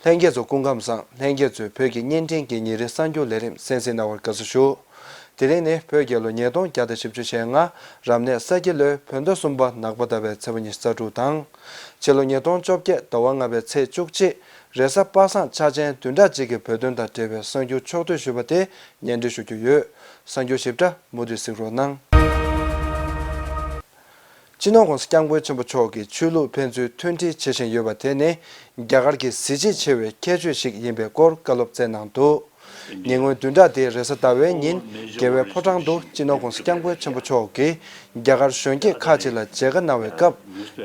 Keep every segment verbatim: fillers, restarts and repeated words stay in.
ལྷན་རྒྱས་ཚོ་སྐུ་ཁམས་བཟང་། ལྷན་རྒྱས་ཚོས་བོད་ཀྱི་བརྙན་འཕྲིན་གྱི་ཉིན་རེའི་གསར་འགྱུར་ལས་རིམ་གསན་གཟིགས་གནང་བར་དགའ་བསུ་ཞུ། དེ་རིང་ནི་བོད་རྒྱལ་ལོ་ཉིས་སྟོང་བརྒྱ་དང་བཞི་བཅུ་ཞེ་ལྔ། རབ་གནས་ས་ཁྱི་ལོའི་བོད་ཟླ་གསུམ་པ་ནག་པ་ཟླ་བའི་ཚེས་པ་ཉི་ཤུ་རྩ་དྲུག་དང་། ཕྱི་ལོ་ཉིས་སྟོང་བཅོ་བརྒྱད་ཟླ་བ་ལྔ་པའི་ཚེས་བཅུ་གཅིག་རེས་གཟའ་པ་སངས་འཆར་ཅན་བདུན་ཕྲག་གཅིག་གི་བོད་དོན་དང་འབྲེལ་བའི་གསར་འགྱུར་ཕྱོགས་བསྡུས་ཞུས་པ་དེ་སྙན་སྒྲོན་ཞུ་རྒྱུ་ཡོད། གསར་འགྱུར་ཞིབ་ཕྲ་མུ་མཐུད་གཟིགས་རོགས་གནང་། སྤྱི་ནོར་༸གོང་ས་༸སྐྱབས་མགོན་ཆེན་པོ་མཆོག་གིས་ཆོས་ལུགས་ཕན་ཚུན་མཐུན་སྒྲིལ་བྱེད་བཞིན་ཡོད་པ་དེ་ནི་རྒྱ་གར་གྱི་གཟི་བརྗིད་ཆེ་བའི་ཁྱད་ཆོས་ཤིག་ཡིན་པའི་སྐོར་བཀའ་སློབ་སྩལ་གནང་འདུག་ཉེ་སྔོན་བདུན་ཕྲག་འདིའི་རེས་གཟའ་ཟླ་བའི་ཉིན་རྒྱལ་བའི་ཕོ་བྲང་དུ་སྤྱི་ནོར་༸གོང་ས་༸སྐྱབས་མགོན་ཆེན་པོ་མཆོག་གིས་རྒྱ་གར་གཞོན་སྐྱེས་ཁག་ཅིག་ལ་མཇལ་ཁ་གནང་བའི་སྐབས།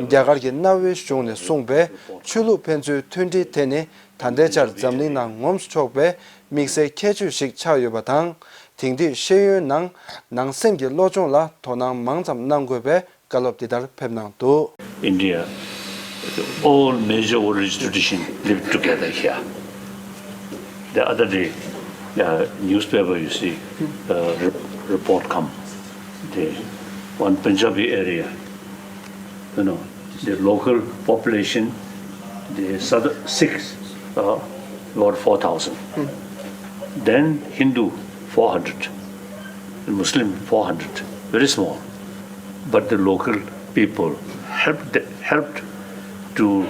རྒྱ་གར་གྱི་གནའ་བོའི་གཞུང་ནས་གསུངས་པའི་ཆོས་ལུགས་ཕན་ཚུན་མཐུན་སྒྲིལ་དེ་ནི་ད་ལྟའི་ཆར་འཛམ་གླིང་ནང་ངོམས་སུ་ཆོག་པའི་དམིགས་བསལ་ཁྱད་ཆོས་ཤིག་ཆགས་ཡོད་པ་དང་། དེང་དུས་ཤེས་ཡོན་ནང་ནང་སེམས་ཀྱི་བློ་སྦྱོང་ལ་དོ་སྣང་མང་ཙམ་གནང་དགོས་པའི་བཀའ་སློབ་འདི་ལྟར་ཕེབས་གནང་འདུག India, all major world tradition live together here. The other day, uh, newspaper, you see, uh, re- report come. The one Punjabi area, you know, the local population, the Southern Sikhs, uh, about four thousand. Then Hindu, four hundred. Muslim, four hundred. Very small. But the local people helped, helped to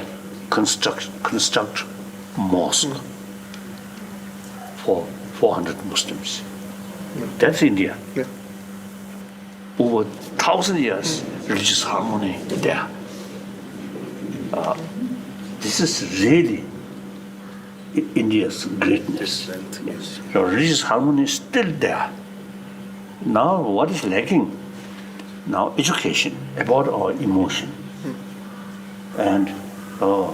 construct, construct mosque for four hundred Muslims. That's India. Yeah. Over thousand years, religious harmony there. Uh, this is really I- India's greatness. Strength, yes. So religious harmony is still there. Now, what is lacking? Now, education about our emotion and uh,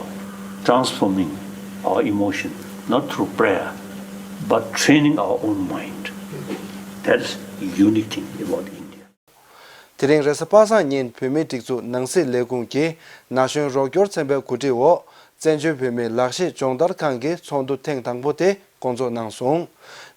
transforming our emotion, not through prayer, but training our own mind. That is unique thing about India. དེ་རིང་རེས་གཟའ་པ་སངས་ཉིན་བོད་མིའི་སྒྲིག་འཛུགས་ནང་སྲིད་ལས་ཁུངས་ཀྱི་ན་གཞོན་རོགས་སྐྱོར་ཚན་པའི་གོ་སྒྲིག་འོག་བཙན་བྱོལ་བོད་མིའི་ལག་ཤེས་སྦྱོང་བརྡར་ཁང་གི་ཚོགས་འདུ་ཐེངས་དང་པོ་དེ་བསྐོང་ཚོགས་གནང་སོང་།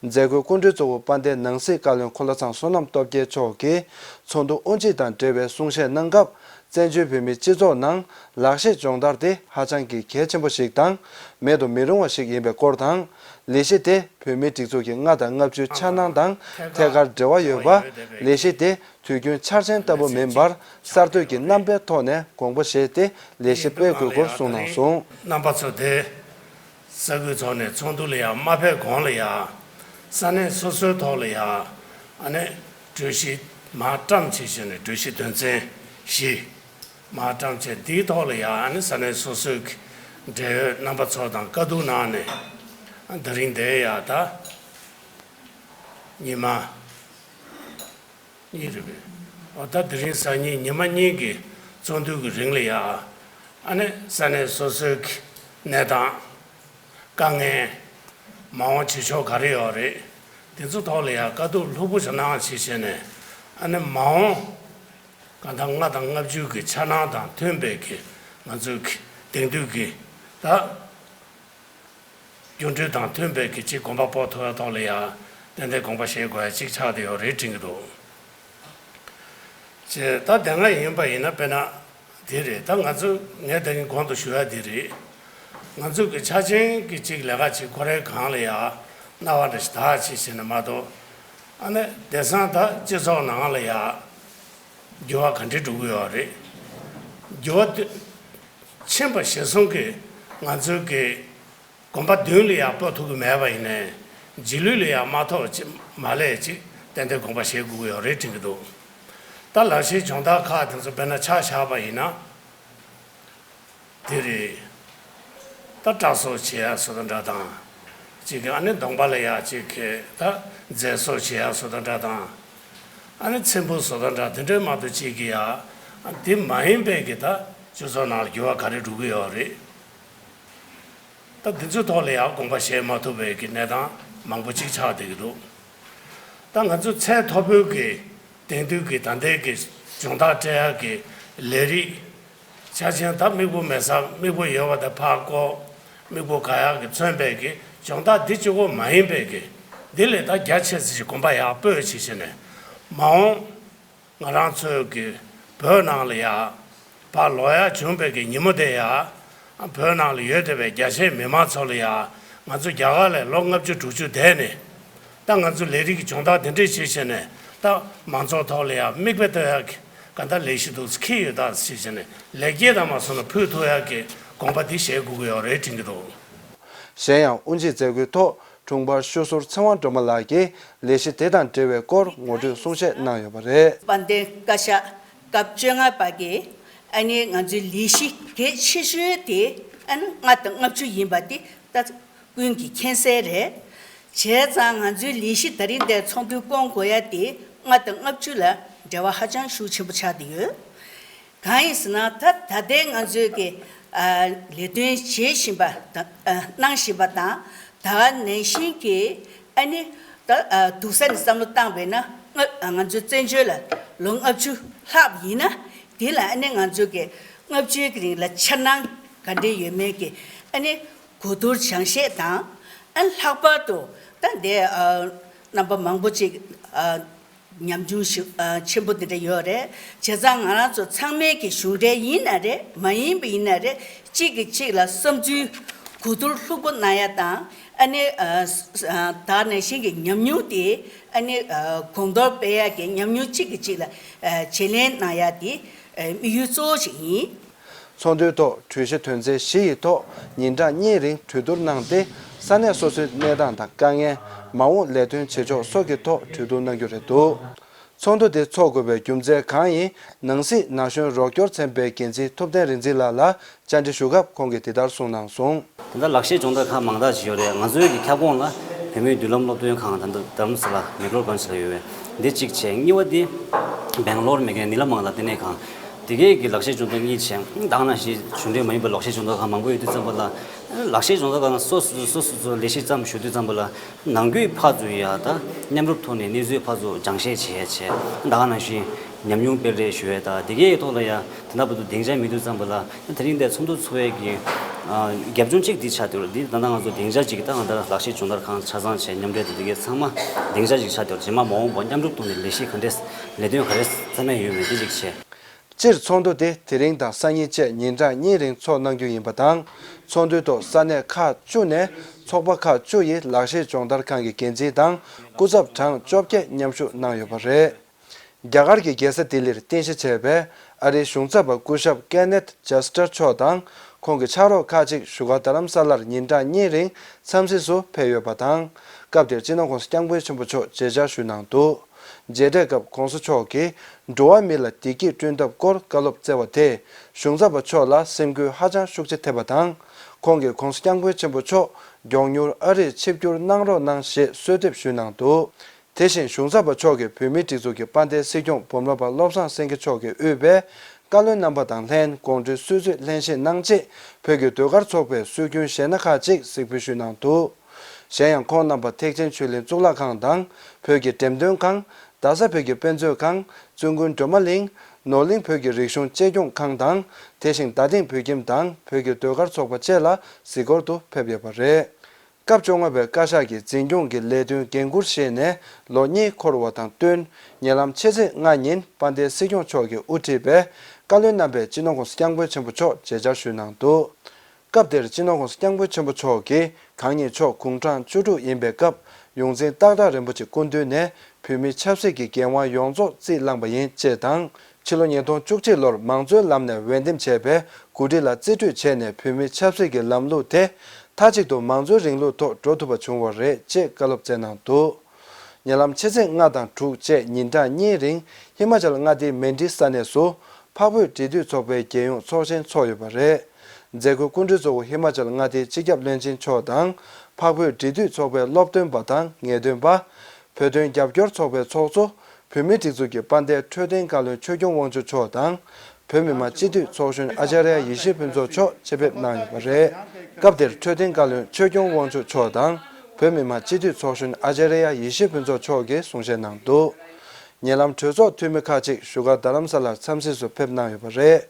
མཛད་སྒོའི་སྐུ་མགྲོན་གཙོ་བོ་དཔལ་ལྡན་ནང་སྲིད་བཀའ་བློན་འཁོར་ལོ་ཚང་བསོད་ནམས་སྟོབས་རྒྱལ་མཆོག་གིས་ཚོགས་འདུ་དབུ་འབྱེད་དང་འབྲེལ་བའི་གསུང་བཤད་གནང་སྐབས། བཙན་བྱོལ་བོད་མིའི་སྤྱི་ཚོགས་ནང་ལག་ཤེས་སྦྱོང་བརྡར་དེ་ཧ་ཅང་གི་གལ་ཆེན་པོ་ཞིག་དང་། མེད་དུ་མི་རུང་བ་ཞིག་ཡིན་པའི་སྐོར་དང་། ལས་གཞི་དེ་བོད་མིའི་སྒྲིག་འཛུགས་ཀྱི་ལྔ་དང་ལྔ་བཅུའི་འཆར་སྣང་དང་ཐད་ཀར་འབྲེལ་བ་ཡོད་པ། ལས་གཞི་དེ་དུས་རྒྱུན་འཆར་ཅན་ལྟ་བུ་མིན་པར་གསར་གཏོད་ཀྱི་རྣམ་པའི་ཐོག་ནས་དགོངས་པ་བཞེས་ཏེ་ལས་གཞི་སྤེལ་དགོས་སྐོར་གསུངས་གནང་སོང་། རྣམ་པ་ཚོ་དེ་ས་ཁུལ་ཚོགས་ནས་ཚོགས་འདུ་ལ་ཡང་མ་ཕེབས་གོང་ལ་ཡང་ས་གནས་སོ་སོའི་ཐོག་ལ་ཡང་ཨ་ནི་གྲོས་གཞི་མར་བཀྲམ་བྱས་བྱས་ནས་གྲོས་གཞི་དོན་ཚན་བཞི་མར་བཀྲམ་བྱས། འདིའི་ཐོག་ལ་ཡང་ཨ་ནི་ས་གནས་སོ་སོའི་འབྲེལ་ཡོད་རྣམ་པ་ཚོ་དང་བཀའ་བསྡུར་གནང་ནས། ཨ་དེ་རིང་འདིར་ཡང་ད་ཉི་མ་གཉིས་རེད་པས། འོ་ད་དེ་རིང་གཟའ་ཉི་ཉི་མ་གཉིས་ཀྱི་ཚོགས་འདུ་གི་རིང་ལ་ཡང་ཨ་ནི་ས་གནས་སོ་སོའི་གནས་སྟངས། དཀའ་ངལ། མ་འོངས་བྱེད་ཕྱོགས་ག་རེ་ཡོད་རེད། དེ་ཚོ་ཐོག་ལ་ཡང་བཀའ་བསྡུར་ལྷུག་པོ་ཞིག་གནང་བྱས་བྱས་ནས། ཨ་ནི་མ་འོངས་གང་ལྟར་ལྔ་དང་ལྔ་བཅུ་གི་འཆར་སྣང་དང་མཐུན་པའི་གི་ང་ཚོའི་གི་དེང་དུས་ཀྱི་ད་འགྱུར་འགྲོས་དང་མཐུན་པའི་གི་ཅིག་གོམ་པ་སྤོ་ཐུབ་པའི་ཐོག་ལ་ཡང་ཏན་ཏན་དགོངས་པ་བཞེས་དགོས་ཡ་ཅིག་ཆགས་བསྡད་ཡོད་རེད་དྲན་གྱི་འདུག་ཅེས། ད་དེ་སྔ་ཡིན་པ་ཡིན་ན་དཔེར་ན་དེ་རེད། ད་ང་ཚོ་ངས་དེ་རིང་གོང་དུ་ཞུ་ཡ་དེ་རེད། ང་ཚོ་གི་ཆ་ཆེན་གི་ཅིག་ལས་ཀ་ཅིག་ཁོ་རའི་སྒང་ལ་ཡ་སྣང་བ་འདྲ་ཞིག་དག་ཅིག་བྱས་ནས་མ་གཏོགས། ཨ་ནི་དེང་སང་ད་སྤྱི་ཚོགས་ནང་ལ་ཡ་འགྱུར་བ་ག་འདྲ་འགྲོ་གི་ཡོད་རེད། འགྱུར་བ་དེ་ཕྱིན་པ་གཞིར་བཟུང་གི་ང་ཚོའི་གི་གོམ་པ་མདུན་ལ་ཡང་སྤོ་ཐུབ་ཀྱི་མེད་པ་ཡིན་ནའི། རྗེས་ལུས་ལ་ཡང་མ་ཐོགས་ཅི་མ་ལས་ཅིག་ཏན་ཏན་དགོངས་པ་བཞེས་དགོས་ཀྱི་ཡོད་རེད་དྲན་གྱི་འདུག་ད་ལག་ཤེས་སྦྱོང་བརྡར་ཁག་དེ་ཚོ་དཔེར་ན་ཆ་བཞག་པ་ཡིན་ན། དེ་རེད། ད་སྐྲ་བཟོ་བྱེད་ཡ་བཟོ་ལྟ་འདྲ་དང་། ཅིག་གི་ཨ་ནི་གདོང་པ་ལ་ཡ་ཅིག་གི་ད་མཛེས་བཟོ་བྱེད་ཡ་བཟོ་ལྟ་འདྲ་དང་། ཨ་ནི་ཚེམ་བུ་བཟོ་ལྟ་འདྲ་དེ་འདྲའི་མ་གཏོགས་ཅིག་གི་ཡ། དེ་མ་ཡིན་པའི་གི་ད་སྤྱི་ཚོགས་ནང་ལ་འགྱུར་བ་ག་རེ་འགྲོ་གི་ཡོད་རེད། ད་འདི་ཚོའི་ཐོག་ལ་ཡང་དགོངས་པ་བཞེས་མ་ཐུབ་པའི་གི་གནས་སྟངས་མང་པོ་ཅིག་ཆགས་བསྡད་ཀྱི་འདུག་ད་ང་ཚོ་ཚད་མཐོ་པོའི་གི་དེང་དུས་ཀྱི་ད་ལྟའི་གི་སྦྱོང་བརྡར་སྤྲད་ཡག་གི་ལས་རིགས་ཆ་ཆེན། ད་མིག་དཔེ་མེད་ས་མིག་དཔེ་ཡོད་པ་དེ་ཕར་བཀོག་མིག་དཔེ་ག་ཡག་གི་མཚོན་པའི་གི་སྦྱོང་བརྡར་འདི་གཅིག་པོ་མ་ཡིན་པའི་གི་འདི་ལས་ད་རྒྱ་ཆེ་ཙམ་ཞིག་གོམ་པ་ཡག་སྤོས་བྱེད་བྱས་ནས་མ་འོངས། ང་རང་ཚོའི་གི་བོད་ནང་ལ་ཡ་ཕར་ལོག་ཡ་བྱུང་བའི་གི་ཉིན་མོ་དེ་ཡ། བོད་ནང་ལ་ཡོད་བསྡད་པའི་རྒྱ་ཆེའི་མི་མང་ཚོ་ལ་ཡང་ང་ཚོ་རྒྱ་གར་ལ་ལོ་ལྔ་བཅུ་དྲུག་ཅུ་བསྡད་ནས། ད་ང་ཚོ་ལས་རིགས་ཀྱི་སྦྱོང་བརྡར་དེ་འདྲས་བྱས་བྱས་ནས། ད་མང་ཚོགས་ཐོག་ལ་ཡང་མིག་དཔེ་ལྟ་ཡག་གི་ག་འདྲ་ལས་གཞི་འདུག་ཁྱེད་ཡོད་ད་ཞེས་བྱས་ནས་ལེགས་སྐྱེས་དང་མ་སོང་ན་ཕུལ་ཐུབ་ཡག་གི་དགོངས་པ་འདི་བཞེས་དགོས་ཀྱི་ཡོད་རེད་དྲན་གྱི་འདུག། གཞན་ཡང་དབུ་འབྱེད་མཛད་སྒོའི་ཐོག་དྲུང་འཕར་ཤོད་ཟུར་ཚེ་དབང་སྒྲོལ་མ་ལགས་ཀྱིས་ལས་གཞི་དེ་དང་འབྲེལ་བའི་སྐོར་ངོ་སྤྲོད་གསུང་བཤད་གནང་ཡོད་པ་རེད། དཔལ་ལྡན་བཀའ་ཤག་སྐབས་བཅོ་ལྔ་པ་གིས་ཨ་ནི་ང་ཚོའི་ལས་གཞི་གལ་ཆེ་ཤོས་དེ་ཨ་ནི་ལྔ་དང་ལྔ་བཅུ་ཡིན་པ་དེ་ད་ཀུན་གྱིས་མཁྱེན་གསལ་རེད། བྱས་ཙང་ང་ཚོའི་ལས་གཞི་ད་རིང་འདིར་ཚོགས་འདུ་སྐོང་དགོས་ཡ་དེ་ལྔ་དང་ལྔ་བཅུ་ལ་འབྲེལ་བ་ཧ་ཅང་ཤུགས་ཆེན་པོ་ཆགས་བསྡད་ཡོད། གང་ཡིན་ཟེར་ན་ད་ད་ལྟའི་ང་ཚོས་ཀྱི་ཨ་ལས་དོན་བྱེད་བཞིན་པ་དང་ཨ་གནང་བཞིན་པ་དང་ད་ག་ནང་བཞིན་གྱི་ཨ་ནི་ད་ཨ་སྡུག་ས་ནས་བསམ་བློ་བཏང་བས་ན་ང་ང་ཚོའི་བཙན་བྱོལ་ལ་ལོ་ལྔ་བཅུ་ལྷག་ཡིན་ན་དེ་ལ་ཨ་ནི་ང་ཚོས་ཀྱི་ལྔ་བཅུའི་གི་རིང་ལ་འཆར་སྣང་ག་འདྲས་ཡོད་མེད་ཀྱི་ཨ་ནི་གོ་བསྡུར་སྦྱང་བཤད་དང་ཨ་ལྷག་པར་དུ་ད་འདི་ཨ་རྣམ་པ་མང་པོ་ཅིག་ཨ། ཉམས་མྱོང་ཞིག་ཨ་ཆེན་པོ་དེ་འདྲ་ཡོད་རེད། བྱས་ཙང་ང་རང་ཚོ་ཚང་མས་ཀྱི་གཞུང་འབྲེལ་ཡིན་ན་རེད་མ་ཡིན་པ་ཡིན་ན་རེད་གཅིག་གིས་གཅིག་ལ་བསམ་ཚུལ་གོ་བསྡུར་ལྷུག་པོ་གནང་ཡ་དང་ཨ་ནི་ཨ་ས་ཨ་ད་ག་ནང་བཞིན་གྱི་ཉམས་མྱོང་དེ་ཨ་ནི་ཨ་གོང་མཐོར་སྤེལ་ཡ་གི་ཉམས་མྱོང་གཅིག་གིས་གཅིག་ལ་ཨ་བརྗེ་ལེན་གནང་ཡ་དེ་ཨ་དམིགས་ཡུལ་གཙོ་བོ་ཞིག་ཡིན། ཚོགས་འདུའི་ཐོག་གྲོས་གཞི་དོན་ཚན་བཞི་ཡི་ཐོག་ཉིན་གྲངས་གཉིས་རིང་གྲོས་བསྡུར་གནང་སྟེ་ས་གནས་སོ་སོའི་གནས་སྟངས་དང་དཀའ་ངལ། མ་འོངས་ལས་དོན་བྱེད་ཕྱོགས་སོགས་ཀྱི་ཐོག་གྲོས་བསྡུར་གནང་རྒྱུ་རེད་འདུག། ཚོགས་འདུ་དེ་འཚོགས་དགོས་པའི་རྒྱུ་མཚན་གང་ཡིན་ནང་སྲིད་ན་གཞོན་རོགས་སྐྱོར་ཚན་པའི་འགན་འཛིན་ཐུབ་བསྟན་རིག་འཛིན་ལགས་ལ་བཅར་འདྲི་ཞུ་སྐབས་ཁོང་གིས་འདི་ལྟར་གསུངས་གནང་སོང་། ད་ལྟ་ལག་ཤེས་སྦྱོང་བརྡར་ཁང་མང་དག་ཅིག་ཡོད་རེད། ང་ཚོའི་གི་ཁྱབ་ཁོངས་ལ་བོད་མིའི་མདུན་ལམ་སློབ་སྟོན་ཁང་ད་ལྟ་རྡ་རམ་ས་ལ་མེག་ལོར་གྷན་ཇི་ལ་ཡོད་པས་འདི་གཅིག་བྱས། གཉིས་པ་འདི་སྦེང་ལོར་མེ་གན་ནི་ལ་མང་ལ་ལྟེ་གནས་ཁང་དེ་གའི་གི་ལག་ཤེས་སྦྱོང་བརྡར་གཉིས་བྱས། ད་ག་ནང་བཞིན་གཞུང་འབྲེལ་མ་ཡིན་པའི་ལག་ཤེས་སྦྱོང་བརྡར་ཁང་མང་པོ་ཡོད་དུས་ཙམ་པ་ལ་ལག་ཤེས་སྦྱོང་བརྡར་ཁང་སོ་སོ་སོ་སོ་ཚོ་ལས་གཞི་བརྩམས་ཞུ་དུས་ཙམ་པ་ལ་ནང་ཁུལ་ཕར་ཚུར་ཡ་ད་མཉམ་རུབ་ཐོག་ནས་གནས་ཚུལ་ཕར་ཚུར་སྦྱང་བཤད་བྱས་བྱས། ད་ག་ནང་བཞིན་ཉམས་མྱོང་སྤེལ་རེས་ཞུ་ཡས་ད་དེ་གའི་ཐོག་ལ་ཡ་དེ་འདྲ་བར་དུ་སྡིངས་ཆ་མེད་དུས་ཙམ་པ་ལ་དེ་རིང་འདིར་ཚོགས་འདུ་ཚོགས་ཡས་ཀྱི་ཨ་རྒྱབ་ལྗོངས་གཅིག་འདི་ཆགས་བསྡད་ཡོད་རེད། འདི་ད་ལྟ་ང་ཚོ་སྡིངས་ཆ་གཅིག་ད་ང་ད་ལག་ཤེས་སྦྱོང་བརྡར་ཁང་ཆ་ཚང་བྱས་མཉམ་འབྲེལ་དང་དེ་གའི་ཚང་མ་སྡིངས་ཆ་གཅིག་ཆགས་བསྡད་ཡོད་རེད། རྗེས་མ་མ་འོངས་པ་མཉམ་རུབ་ཐོག་ནས་ལས་གཞི་ག་འདྲས་ལས་དོན་ག་རེ་རྩ་མེད་ཡོད་མེད་དེ་གཅིག་བྱས། སྤྱིར་ཚོགས་འདུ་དེ་དེ་རིང་དང་སང་ཉིན་བཅས་ཉིན་གྲངས་གཉིས་རིང་ཚོགས་གནང་རྒྱུ་ཡིན་པ་དང་། ཚོགས་འདུའི་ཐོག་ས་གནས་ཁག་བཅུ་ནས་ཚོགས་པ་ཁག་བཅུ་ཡི་ལག་ཤེས་སྦྱོང་བརྡར་ཁང་གི་འགན་འཛིན་དང་སྐུ་ཚབ་གྲངས་བཅོ་བརྒྱད་མཉམ་ཞུགས་གནང་ཡོད་པ་རེད། རྒྱ་གར་གྱི་རྒྱལ་ས་ལྡི་ལིར་རྟེན་གཞི་བྱས་པའི་ཨ་རིའི་གཞུང་ཚབ་པ་སྐུ་ཞབས་ཀེ་ནེཐ་ཇེ་སི་ཊར་མཆོག་དང་ཁོང་གི་ཕྱག་རོགས་ཁག་ཅིག་བཞུགས་སྒར་རྡ་རམ་ས་ལར་ཉིན་གྲངས་གཉིས་རིང་འཚམས་གཟིགས་སུ་ཕེབས་ཡོད་པ་དང་། སྐབས་དེར་སྤྱི་ནོར་༸གོང་ས་༸སྐྱབས་མགོན་ཆེན་པོ་མཆོག་མཇལ་བཅར་ཞུས་གནང་འདུག། མཇལ་འཕྲད་སྐབས་༸གོང་ས་མཆོག་གིས་འགྲོ་བ་མི་ལ་བདེ་སྐྱིད་བསྐྲུན་ཐབས་སྐོར་བཀའ་སློབ་སྩལ་བ་དེས་གཞུང་ཚབ་པ་མཆོག་ལ་སེམས་འགུལ་ཧ་ཅང་ཤུགས་ཆེ་ཐེབས་པ་དང་། ཁོང་གིས་༸གོང་ས་༸སྐྱབས་མགོན་ཆེན་པོ་མཆོག་མགྱོགས་མྱུར་ཨ་རིར་ཆིབས་བསྒྱུར་གནང་རོགས་གནང་ཞེས་གསོལ་འདེབས་ཞུས་གནང་འདུག། དེ་བཞིན་གཞུང་ཚབ་པ་མཆོག་གིས་བོད་མིའི་སྒྲིག་འཛུགས་ཀྱི་དཔལ་ལྡན་སྲིད་སྐྱོང་འབུམ་རམས་པ་བློ་བཟང་སེང་གེ་མཆོག་གིས་དབུས་པའི་བཀའ་བློན་རྣམ་པ་དང་ལྷན་དགོང་དྲོའི་གསོལ་ཚིགས་ལྷན་བཞེས་གནང་རྗེས་བོད་ཀྱི་ཟློས་གར་ཚོགས་པའི་སྲོལ་རྒྱུན་གཞས་སྣ་ཁག་ཅིག་གཟིགས་འབུལ་ཞུས་གནང་འདུག། གཞན་ཡང་ཁོང་རྣམ་པ་ཐེག་ཆེན་ཆོས་གླིང་གཙུག་ལག་ཁང་དང་བོད་ཀྱི་འགྲེམས་སྟོན་ཁང་། རྡ་ས་བོད་ཀྱི་དཔེ་མཛོད་ཁང་། བཙུན་དགོན་སྒྲོལ་མ་གླིང་། ནོར་གླིང་བོད་ཀྱི་རིག་གཞུང་གཅེས་སྐྱོང་ཁང་དང་དེ་བཞིན་རྡ་སྟེང་བོད་ཁྱིམ་དང་བོད་ཀྱི་ཟློས་གར་ཚོགས་པ་བཅས་ལ་གཟིགས་སྐོར་དུ་ཕེབས་ཡོད་པ་རེད། སྐབས་བཅོ་ལྔ་པའི་བཀའ་ཤག་གི་འཛིན་སྐྱོང་གི་ལས་དོན་འགན་འཁུར་བཞེས་ནས་ལོ་གཉིས་འཁོར་བ་དང་བསྟུན། ཉེ་ལམ་ཕྱི་ཚེས་ལྔ་ཉིན་དཔལ་ལྡན་སྲིད་སྐྱོང་མཆོག་གིས་དབུ་ཁྲིད་པའི་བཀའ་བློན་རྣམ་པས་སྤྱི་ནོར་༸གོང་ས་༸སྐྱབས་མགོན་ཆེན་པོ་མཆོག་མཇལ་བཅར་ཞུས་གནང་འདུག། སྐབས་དེར་སྤྱི་ནོར་༸གོང་ས་༸སྐྱབས་མགོན་ཆེན་པོ་མཆོག་གིས་གང་ཉིད་ཆོས་དགུང་གྲངས་བཅུ་དྲུག་ཡིན་པའི་སྐབས་ཡོངས་འཛིན་སྟག་བྲག་རིན་པོ་ཆེ་སྐུ་མདུན་ནས་བོད་མི་ཆབ་སྲིད་ཀྱི་འགན་དབང་ཡོངས་རྫོགས་རྩིས་བླངས་པ་ཡིན་ཅེས་དང་། ཕྱི་ལོ་ཉིས་སྟོང་བཅུ་གཅིག་ལོར་མང་གཙོའི་ལམ་ནས་འོས་འདེམས་བྱས་པའི་འགོ་ཁྲིད་ལ་རྩིས་སྤྲོད་བྱས་ནས་བོད་མིའི་ཆབ་སྲིད་ཀྱི་ལམ་ལུགས་དེ་མཐའ་གཅིག་ཏུ་མང་གཙོའི་རིང་ལུགས་ཐོག་འགྲོ་ཐུབ་པ་བྱུང་བ་རེད་ཅེས་བཀའ་སློབ་སྩལ་གནང་འདུག། ཉེ་ལམ་ཕྱི་ཚེས་ལྔ་དང་དྲུག་བཅས་ཉིན་གྲངས་གཉིས་རིང་ཧི་མ་ཅལ་མངའ་སྡེའི་མན་ཌི་ས་གནས་སུ་འཕགས་བོད་འབྲེལ་མཐུད་ཚོགས་པའི་རྒྱལ་ཡོངས་ཚོགས་ཆེན་འཚོགས་ཡོད་པ་རེད། མཛད་སྒོའི་སྐུ་མགྲོན་གཙོ་བོ་ཧི་མ་ཅལ་མངའ་སྡེའི་སྤྱི་ཁྱབ་བློན་ཆེན་མཆོག་དང་། འཕགས་བོད་འབྲེལ་མཐུད་ཚོགས་པའི་སློབ་སྟོན་པ་དང་ངེས་སྟོན་པ། བོད་དོན་རྒྱབ་སྐྱོར་ཚོགས་པའི་ཚོགས་གཙོ། བོད་མིའི་སྒྲིག་འཛུགས་ཀྱི་དཔལ་ལྡན་འཕྲོད་བསྟེན་བཀའ་བློན་ཆོས་སྐྱོང་དབང་ཕྱུག་མཆོག་དང་། བོད་མི་མང་སྤྱི་འཐུས་ཚོགས་གཞོན་ཨ་ཅཱརྱ་ཡེ་ཤེས་ཕུན་ཚོགས་མཆོག་ཆེད་ཕེབས་གནང་ཡོད་པ་རེད། སྐབས་དེར་འཕྲོད་བསྟེན་བཀའ་བློན་ཆོས་སྐྱོང་དབང་ཕྱུག་མཆོག་དང་། བོད་མི་མང་སྤྱི་འཐུས་ཚོགས་གཞོན་ཨ་ཅཱརྱ་ཡེ་ཤེས་ཕུན་ཚོགས་མཆོག་གིས་གསུང་བཤད་གནང་འདུག། ཉེ་ལམ་གྲོས་ཚོགས་འཐུས་མི་ཁག་ཅིག་བཞུགས་སྒར་རྡ་རམ་ས་ལར་འཚམས་གཟིགས་སུ་ཕེབས་གནང་ཡོད་པ་རེད།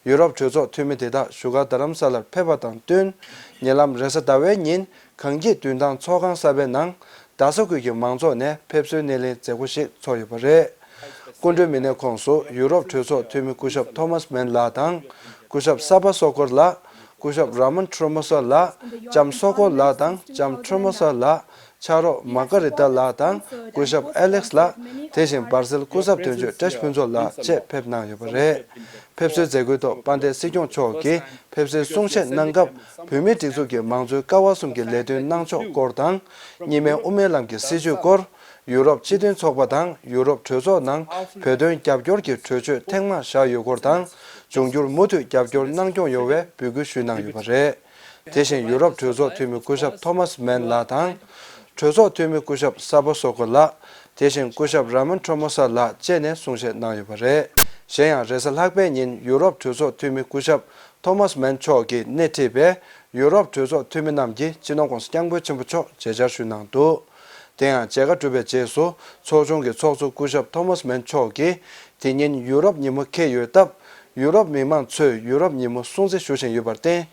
ཡུ་རོབ་གྲོས་ཚོགས་འཐུས་མི་དེ་དག་བཞུགས་སྒར་རྡ་རམ་ས་ལར་ཕེབས་པ་དང་བསྟུན། ཉེ་ལམ་རེས་གཟའ་ཟླ་བའི་ཉིན་གངས་སྐྱིད་མདུན་ཐང་ཚོགས་ཁང་གསར་པའི་ནང་རྡ་ས་ཁུལ་གྱི་མང་ཚོགས་ནས་ཕེབས་བསུའི་སྣེ་ལེན་མཛད་སྒོ་ཞིག་ཚོགས་ཡོད་པ་རེད། སྐུ་མགྲོན་མི་སྣའི་ཁོངས་སུ་ཡུ་རོབ་གྲོས་ཚོགས་འཐུས་མི་སྐུ་ཞབས་ཐོ་མཱས་མན་ལགས་དང་། སྐུ་ཞབས་ས་པ་སོ་ཀོར་ལགས། སྐུ་ཞབས་ར་མོན་ཁྲོ་མོ་ས་ལགས། ལྕམ་སོ་ཀོ་ལགས་དང་ལྕམ་ཁྲོ་མོ་ས་ལགས། ཕྱག་རོགས་མར་ཀ་རི་ཏཱ་ལགས་དང་སྐུ་ཞབས་ཨེ་ལེགས་ལགས། དེ་བཞིན་སྦར་སེལ་སྐུ་ཚབ་དོན་གཅོད་བཀྲ་ཤིས་ཕུན་ཚོགས་ལགས་བཅས་ཕེབས་གནང་ཡོད་པ་རེད། ཕེབས་བསུའི་མཛད་སྒོའི་ཐོག་དཔལ་ལྡན་སྲིད་སྐྱོང་མཆོག་གིས་ཕེབས་བསུའི་གསུང་བཤད་གནང་སྐབས། བོད་མིའི་སྒྲིག་འཛུགས་ཀྱི་མང་གཙོའི་ཀ་བ་གསུམ་གྱི་ལས་དོན་གནང་ཕྱོགས་སྐོར་དང་། གཉིས་སྨན་དབུ་མའི་ལམ་གྱི་སྲིད་བྱུས་སྐོར། ཡུ་རོབ་སྤྱི་མཐུན་ཚོགས་པ་དང་ཡུ་རོབ་གྲོས་ཚོགས་ནང་བོད་དོན་རྒྱབ་སྐྱོར་གྱི་གྲོས་ཆོད་ཐེངས་མང་བཞག་ཡོད་སྐོར་དང་། འབྱུང་འགྱུར་མུ་མཐུད་རྒྱབ་སྐྱོར་གནང་སྐྱོང་ཡོང་བའི་འབོད་སྐུལ་ཞུས་གནང་ཡོད་པ་རེད། དེ་བཞིན་ཡུ་རོབ་གྲོས་ཚོགས་འཐུས་མི་སྐུ་ཞབས་ཐོ་མཱས་མན་ལགས་དང་། གྲོས་ཚོགས་འཐུས་མི་སྐུ་ཞབས་ས་པ་སོ་ཀོ་ལགས། དེ་བཞིན་སྐུ་ཞབས་ར་མོན་ཁྲོ་མོ་ས་ལགས་བཅས་ནས་གསུང་བཤད་གནང་ཡོད་པ་རེད། གཞན་ཡང་རེས་གཟའ་ལྷག་པའི་ཉིན་ཡུ་རོབ་གྲོས་ཚོགས་འཐུས་མི་སྐུ་ཞབས་ཐོ་མཱས་མན་མཆོག་གིས་སྣེ་ཁྲིད་པའི་ཡུ་རོབ་གྲོས་ཚོགས་འཐུས་མི་རྣམས་ཀྱིས་སྤྱི་ནོར་༸གོང་ས་༸སྐྱབས་མགོན་ཆེན་པོ་མཆོག་མཇལ་བཅར་ཞུས་གནང་འདུག་དེ་ཡང་མཇལ་ཁ་གྲུབ་པའི་རྗེས་སུ་ཚོགས་ཆུང་གི་ཚོགས་གཙོ་སྐུ་ཞབས་ཐོ་མཱས་མན་མཆོག་གིས། དེ་ཉིན་ཡུ་རོབ་ཉིན་མོ་འཁེལ་ཡོད་སྟབས། ཡུ་རོབ་མི་མང་ཚོས་ཡུ་རོབ་ཉིན་མོ་སྲུང་བརྩི་ཞུ་བཞིན་ཡོད་པར་བརྟེན།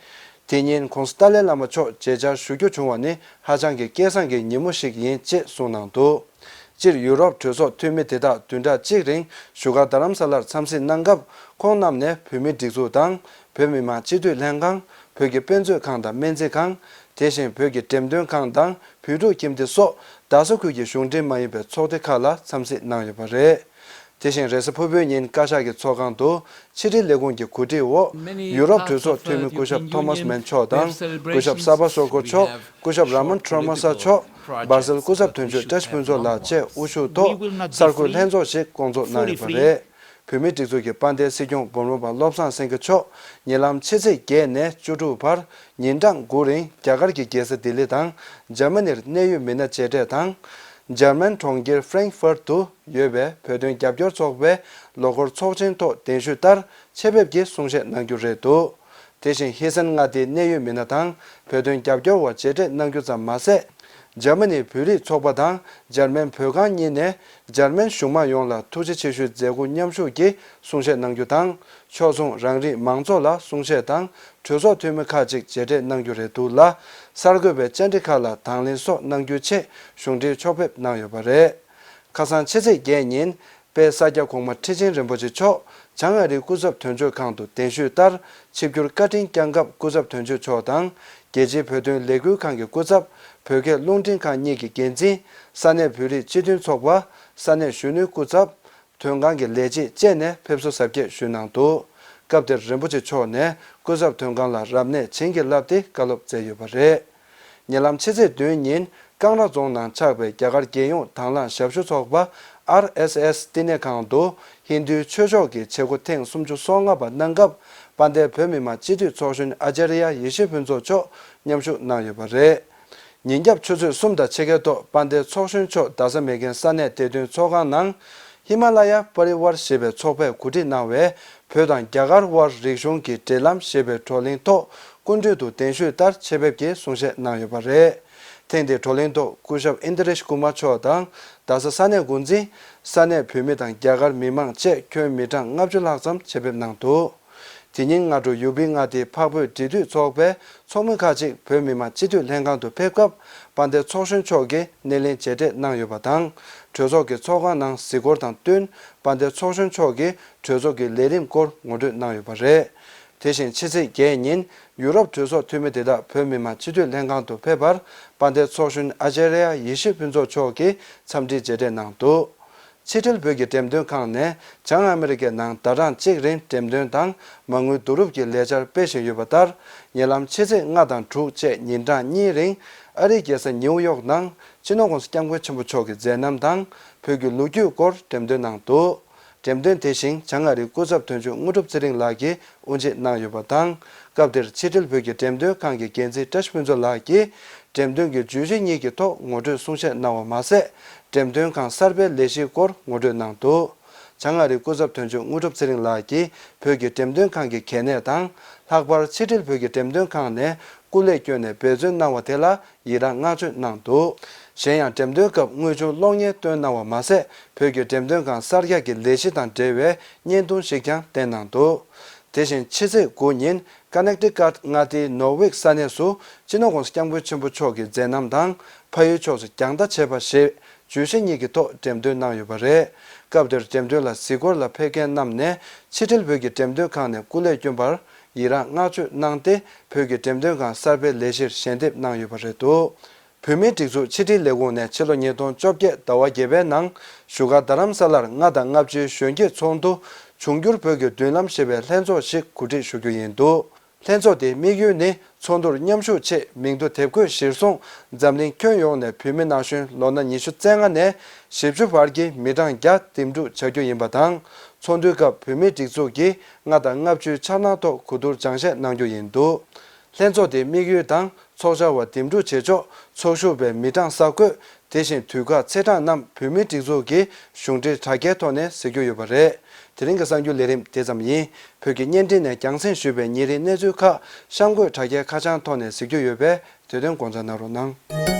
དེ་ཉིན་༸གོང་ས་ཏཱ་ལའི་བླ་མ་མཆོག་མཇལ་བཅར་ཞུ་རྒྱུ་བྱུང་བ་ནི་ཧ་ཅང་གི་སྐལ་བཟང་གི་ཉིན་མོ་ཞིག་ཡིན་ཅེས་གསུངས་གནང་འདུག་སྤྱིར་ཡུ་རོབ་གྲོས་ཚོགས་འཐུས་མི་དེ་དག་བདུན་ཕྲག་གཅིག་རིང་བཞུགས་སྒར་རྡ་རམ་ས་ལར་འཚམས་གཟིགས་གནང་སྐབས། ཁོང་རྣམས་ནས་བོད་མིའི་སྒྲིག་འཛུགས་དང་། བོད་མི་མང་སྤྱི་འཐུས་ལྷན་ཁང་། བོད་ཀྱི་དཔེ་མཛོད་ཁང་དང་སྨན་རྩིས་ཁང་། དེ་བཞིན་བོད་ཀྱི་འགྲེམས་སྟོན་ཁང་དང་བོད་ཕྲུག་ཁྱིམ་སྡེ་སོགས་རྡ་ས་ཁུལ་གྱི་གཞུང་འབྲེལ་མ་ཡིན་པའི་ཚོགས་སྡེ་ཁག་ལ་འཚམས་གཟིགས་གནང་ཡོད་པ་རེད། དེ་བཞིན་རེས་གཟའ་ཕུར་བུའི་ཉིན་བཀའ་ཤག་གི་ཚོགས་ཁང་དུ་ཕྱི་དྲིལ་ལས་ཁུངས་ཀྱི་གོ་སྒྲིག་འོག་ཡུ་རོབ་གྲོས་ཚོགས་འཐུས་མི་སྐུ་ཞབས་ཐོ་མཱས་མན་མཆོག་དང་། སྐུ་ཞབས་ས་པ་སོ་ཀོ་མཆོག་སྐུ་ཞབས་ར་མོན་ཁྲོ་མོ་ས་མཆོག་སྦར་སེལ་སྐུ་ཚབ་དོན་གཅོད་བཀྲ་ཤིས་ཕུན་ཚོགས་ལགས་བཅས་དབུ་བཞུགས་ཐོག་གསར་འགོད་ལྷན་ཚོགས་ཤིག་བསྐོང་ཚོགས་གནང་ཡོད་པ་རེད། བོད་མིའི་སྒྲིག་འཛུགས་ཀྱི་དཔལ་ལྡན་སྲིད་སྐྱོང་འབུམ་རམས་པ་བློ་བཟང་སེང་གེ་མཆོག་ཉེ་ལམ་ཕྱི་ཚེས་བརྒྱད་ནས་བཅུ་དྲུག་བར་ཉིན་གྲངས་དགུ་རིང་རྒྱ་གར་གྱི་རྒྱལ་ས་ལྡི་ལི་དང་འཇར་མ་ནིར་གནད་ཡོད་མི་སྣ་མཇལ་འཕྲད་དང་། འཇར་མན་གྲོང་ཁྱེར་ཧྥྲེང་ཧྥར་ཏུ་ཡོད་པའི་བོད་དོན་རྒྱབ་སྐྱོར་ཚོགས་པའི་ལོ་འཁོར་ཚོགས་ཆེན་ཐོག་གདན་ཞུས་ལྟར་ཆེད་ཕེབས་ཀྱིས་གསུང་བཤད་གནང་རྒྱུ་རེད་འདུག་དེ་བཞིན་ཧི་སན་མངའ་སྡེའི་གནད་ཡོད་མི་སྣ་དང་བོད་དོན་རྒྱབ་སྐྱོར་བ་མཇལ་འཕྲད་གནང་རྒྱུ་ཙམ་མ་ཟད། འཇར་མ་ནིའི་བོད་རིགས་ཚོགས་པ་དང་འཇར་མན་བོད་ཁང་གཉིས་ནས་འཇར་མན་གཞུང་མང་ཡོངས་ལ་ཐུགས་རྗེ་ཆེ་ཞུའི་མཛད་སྒོ་མཉམ་ཞུགས་ཀྱིས་གསུང་བཤད་གནང་རྒྱུ་དང་། ཕྱོགས་མཚུངས་རང་རིགས་མང་ཚོགས་ལ་གསུང་བཤད་དང་གྲོས་ཚོགས་འཐུས་མི་ཁག་ཅིག་མཇལ་འཕྲད་གནང་རྒྱུ་རེད་འདུག་ལ། གསར་འགོད་པའི་བཅར་འདྲི་ཁག་ལ་དང་ལེན་སོགས་གནང་རྒྱུའི་ཆེད་གཞུང་འབྲེལ་ཕྱོགས་ཕེབས་གནང་ཡོད་པ་རེད། ཁ་སང་ཕྱི་ཚེས་བརྒྱད་ཉིན། དཔལ་ས་སྐྱ་གོང་མ་ཁྲི་ཆེན་རིན་པོ་ཆེ་མཆོག་བྱང་ཨ་རིའི་སྐུ་ཚབ་དོན་གཅོད་ཁང་དུ་གདན་ཞུས་ལྟར་ཆིབས་བསྒྱུར་བཀའ་དྲིན་བསྐྱངས་སྐབས། སྐུ་ཚབ་དོན་གཅོད་མཆོག་དང་། རྒྱལ་སྤྱིའི་བོད་དོན་ལས་འགུལ་ཁང་གི་སྐུ་ཚབ། བོད་སྐད་རླུང་འཕྲིན་ཁང་གཉིས་ཀྱི་འགན་འཛིན། ས་གནས་བོད་རིགས་སྤྱི་མཐུན་ཚོགས་པ། ས་གནས་གཞོན་ནུའི་སྐུ་ཚབ། དོན་ཁང་གི་ལས་བྱེད་བཅས་ནས་ཕེབས་བསུ་གཟབ་རྒྱས་ཞུས་གནང་འདུག་སྐབས་དེར་རིན་པོ་ཆེ་མཆོག་ནས་སྐུ་ཚབ་དོན་ཁང་ལ་རབ་གནས་བྱིན་གྱིས་བརླབས་ཏེ་བཀའ་སློབ་སྩལ་ཡོད་པ་རེད། ཉེ་ལམ་ཕྱི་ཚེས་བདུན་ཉིན་ཀང་ར་རྫོང་ནང་ཆགས་པའི་རྒྱ་གར་རྒྱལ་ཡོངས་དྭང་བླངས་ཞབས་ཞུ་ཚོགས་པ། ཨར་ཨེས་ཨེས། བསྟི་གནས་ཁང་དུ་ཧིན་རྡུའི་ཆོས་ཕྱོགས་ཀྱི་བྱེད་སྒོ་ཐེངས་སུམ་ཅུ་སོ་ལྔ་པ་གནང་སྐབས། དཔལ་ལྡན་བོད་མི་མང་སྤྱི་འཐུས་ཚོགས་གཞོན་ཨ་ཅཱརྱ་ཡེ་ཤེས་ཕུན་ཚོགས་མཆོག་མཉམ་ཞུགས་གནང་ཡོད་པ་རེད། ཉིན་རྒྱབ་ཆུ་ཚོད་གསུམ་དང་ཕྱེད་ཀའི་ཐོག་དཔལ་ལྡན་ཚོགས་གཞོན་མཆོག་རྡ་ས་མེག་གྷན་ས་གནས་བདེ་དོན་ཚོགས་ཁང་ནང་། ཧི་མ་ལ་ཡ་པ་རི་ཝར་ཞེས་པའི་ཚོགས་པས་གོ་སྒྲིག་གནང་བའི་བོད་དང་རྒྱ་གར་དབར་རིག་གཞུང་གི་འབྲེལ་ལམ་ཞེས་པའི་བགྲོ་གླེང་ཐོག་སྐུ་མགྲོན་དུ་གདན་ཞུས་ལྟར་ཆེད་ཕེབས་ཀྱིས་གསུང་བཤད་གནང་ཡོད་པ་རེད། ཐེངས་འདིའི་བགྲོ་གླེང་ཐོག་སྐུ་ཞབས་ཨིན་དྲ་རེཤ་ཀུ་མར་མཆོག་དང་རྡ་ས་ས་གནས་འགོ་འཛིན། ས་གནས་བོད་མི་དང་རྒྱ་གར་མི་མང་བཅས་ཁྱོན་མི་གྲངས་ལྔ་བཅུ་ལྷག་ཙམ་ཆེད་ཕེབས་གནང་འདུག་དེ་ཉིན་སྔ་དྲོ་ཡུ་པི་མངའ་སྡེའི་འཕགས་བོད་འབྲེལ་མཐུད་ཚོགས་པའི་ཚོགས་མི་ཁག་ཅིག་བོད་མི་མང་སྤྱི་འཐུས་ལྷན་ཁང་དུ་ཕེབས་སྐབས། དཔལ་ལྡན་ཚོགས་གཞོན་མཆོག་གིས་སྣེ་ལེན་མཇལ་འཕྲད་གནང་ཡོད་པ་དང་། གྲོས་ཚོགས་ཀྱི་ཚོགས་ཁང་ནང་གཟིགས་སྐོར་དང་བསྟུན། དཔལ་ལྡན་ཚོགས་གཞོན་མཆོག་གིས་གྲོས་ཚོགས་ཀྱི་ལས་རིམ་སྐོར་ངོ་སྤྲོད་གནང་ཡོད་པ་རེད། དེ་བཞིན་ཕྱི་ཚེས་བརྒྱད་ཉིན་ཡུ་རོབ་གྲོས་ཚོགས་འཐུས་མི་དེ་དག་བོད་མི་མང་སྤྱི་འཐུས་ལྷན་ཁང་དུ་ཕེབས་པར། དཔལ་ལྡན་ཚོགས་གཞོན་ཨ་ཅཱརྱ་ཡེ་ཤེས་ཕུན་ཚོགས་མཆོག་གིས་འཚམས་འདྲི་མཇལ་འཕྲད་གནང་འདུག་ཕྱི་དྲིལ་བོད་ཀྱི་འགྲེམས་སྟོན་ཁང་ནས་བྱང་ཨ་མི་རི་ཀའི་ནང་ཟླ་གྲངས་གཅིག་རིང་འགྲེམས་སྟོན་དང་མ་དངུལ་བསྡུ་རུབ་ཀྱི་ལས་འཆར་སྤེལ་བཞིན་ཡོད་པ་ལྟར། ཉེ་ལམ་ཕྱི་ཚེས་ལྔ་དང་དྲུག་བཅས་ཉིན་གྲངས་གཉིས་རིང་ཨ་རིའི་རྒྱལ་ས་ནིའུ་ཡོག་ནང་སྤྱི་ནོར་༸གོང་ས་༸སྐྱབས་མགོན་ཆེན་པོ་མཆོག་གི་མཛད་རྣམ་དང་བོད་ཀྱི་ལོ་རྒྱུས་སྐོར་འགྲེམས་སྟོན་གནང་འདུག་འགྲེམས་སྟོན་དེ་བཞིན་བྱང་ཨ་རིའི་སྐུ་ཚབ་དོན་གཅོད་དངོས་གྲུབ་ཚེ་རིང་ལགས་ཀྱིས་དབུ་འབྱེད་གནང་ཡོད་པ་དང་། སྐབས་དེར་ཕྱི་དྲིལ་བོད་ཀྱི་འགྲེམས་སྟོན་ཁང་གི་འགན་འཛིན་བཀྲ་ཤིས་ཕུན་ཚོགས་ལགས་ཀྱིས། འགྲེམས་སྟོན་གྱི་བརྗོད་གཞི་གཉིས་ཀྱི་ཐོག་ངོ་སྤྲོད་གསུང་བཤད་གནང་བ་མ་ཟད། འགྲེམས་སྟོན་ཁང་གསར་པའི་ལས་གཞིའི་སྐོར་ངོ་སྤྲོད་གནང་འདུག་བྱང་ཨ་རིའི་སྐུ་ཚབ་དོན་གཅོད་དངོས་གྲུབ་ཚེ་རིང་ལགས་ཀྱིས་བོད་ཀྱི་འགྲེམས་སྟོན་ཁང་གི་གལ་གནད་དང་། ལྷག་པར་ཕྱི་དྲིལ་བོད་ཀྱི་འགྲེམས་སྟོན་ཁང་ནས་སྐུ་ལས་བསྐྱོན་ནས་འབད་བརྩོན་གནང་བ་དེ་ལ་ཡི་རངས་བསྔགས་བརྗོད་གནང་འདུག་གཞན་ཡང་འགྲེམས་སྟོན་སྐབས་དངོས་བྱུང་གློག་བརྙན་སྟོན་གནང་བ་མ་ཟད། བོད་ཀྱི་འགྲེམས་སྟོན་ཁང་གསར་རྒྱག་གི་ལས་གཞི་དང་འབྲེལ་བའི་བརྙན་ཐུང་ཞིག་ཀྱང་བསྟན་གནང་འདུག་དེ་བཞིན་ཕྱི་ཚེས་དགུ་ཉིན་ཀ་ནེག་ཊི་ཀཊ་མངའ་སྡེའི་ནོར་ཝིག་ས་གནས་སུ་སྤྱི་ནོར་༸གོང་ས་༸སྐྱབས་མགོན་ཆེན་པོ་མཆོག་གི་མཛད་རྣམ་དང་ཕ་ཡུལ་ཕྱོགས་སུ་རྒྱང་ལྟ་བྱེད་པ་ཞེས་བརྗོད་གཞི་གཉིས་ཀྱི་ཐོག་འགྲེམས་སྟོན་གནང་ཡོད་པ་རེད། སྐབས་དེར་འགྲེམས་སྟོན་ལ་གཟིགས་སྐོར་ལ་ཕེབས་མཁན་རྣམས་ནས་ཕྱི་དྲིལ་བོད་ཀྱི་འགྲེམས་སྟོན་ཁང་ནས་སྐུ་ལས་བསྐྱོན་པར་ ཡི་རངས་བསྔགས་བརྗོད་གནང་སྟེ། བོད་ཀྱི་འགྲེམས་སྟོན་ཁང་གསར་པའི་ལས་གཞིར་ཞལ་འདེབས་གནང་ཡོད་པ་རེད་འདུག་བོད་མིའི་སྒྲིག་འཛུགས་ཕྱི་དྲིལ་ལས་ཁུངས་ནས་ཕྱི་ལོ་ཉིས་སྟོང་བཅོ་བརྒྱད་ཟླ་བ་བརྒྱད་པའི་ནང་བཞུགས་སྒར་རྡ་རམ་ས་ལར་ལྔ་དང་ལྔ་བཅུའི་གཞོན་སྐྱེས་ཚོགས་འདུ་འབྱུང་འགྱུར་བོད་ཀྱི་མདུན་ལམ་ཞེས་པའི་ལྷན་ཚོགས་ཤིག་གོ་སྒྲིག་ཞུ་རྒྱུ་ཡིན་འདུག་ལྷན་ཚོགས་དེའི་དམིགས་ཡུལ་ནི་ཚོགས་འདུར་མཉམ་ཞུགས་ཆེད་མིང་ཐོ་དེབ་འགོད་གཞིར་བཟུང་འཛམ་གླིང་ཁྱོན་ཡོངས་ནས་བོད་མི་ན་གཞོན་ལོ་ན་ཉི་ཤུ་རྩ་ལྔ་ནས་བཞི་བཅུ་བར་གྱི་མི་གྲངས་བརྒྱ་འདེམས་སྒྲུག་བྱ་རྒྱུ་ཡིན་པ་དང་། ཚོགས་འདུའི་སྐབས་བོད་མིའི་སྒྲིག་འཛུགས་ཀྱིས་ལྔ་དང་ལྔ་བཅུའི་འཆར་སྣང་ཐོག་གོ་བསྡུར་སྦྱང་བཤད་གནང་རྒྱུ་ཡིན་འདུག་ལྷན་ཚོགས་དེའི་དམིགས་ཡུལ་དང་ཚོགས་བཅར་བ་འདེམས་སྒྲུག་བྱེད་ཕྱོགས། ཚོགས་ཞུགས་པའི་མི་གྲངས་གསར་འགོད། དེ་བཞིན་དུས་བཀག་ཚེས་གྲངས་རྣམས་བོད་མིའི་སྒྲིག་འཛུགས་ཀྱི་གཞུང་འབྲེལ་དྲ་རྒྱའི་ཐོག་ནས་གཟིགས་རྒྱུ་ཡོད་པ་རེད། དེ་རིང་གི་གསར་འགྱུར་ལས་རིམ་དེ་ཙམ་ཡིན། བོད་ཀྱི་བརྙན་འཕྲིན་ནས་རྒྱང་སྲིང་ཞུས་པའི་ཉིན་རེའི་གནས་ཚུལ་ཁག་གཤམ་འཁོད་དྲ་རྒྱའི་ཁ་བྱང་ཐོག་ནས་གཟིགས་རྒྱུ་ཡོད་པས་དེ་དོན་དགོངས་འཇགས་གནང་རོགས་གནང་།